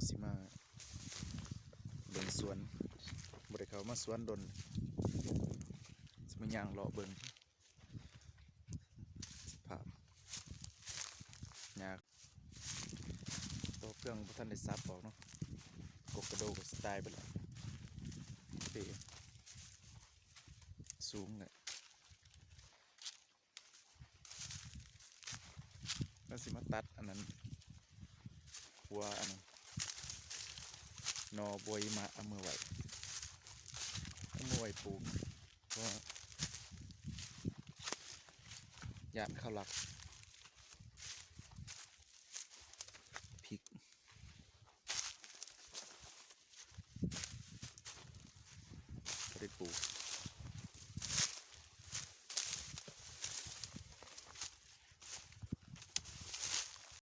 ຊິມາເບິ່ງສວນ ບໍ່ໄດ້ເຂົ້າມາສວນດົນ ຊິມາຍ່າງເລາະເບິ່ງສະພາບຫຍ້າ ຕໍ່ເຄື່ອງບໍ່ທັນໄດ້ສັບອອກເນາະ ກົກກະໂດກະຊິຕາຍໄປແລ້ວ ເປສູງແລ້ວ. ລາວຊິມາຕັດອັນນັ້ນ ຫົວອັນນັ້ນ ໜໍ່ບົວຫິມະ ເອົາເມືອໄວ້ ເອົາເມືອໄວ້ປູກ ເພາະວ່າຢ້ານເຂົາລັກ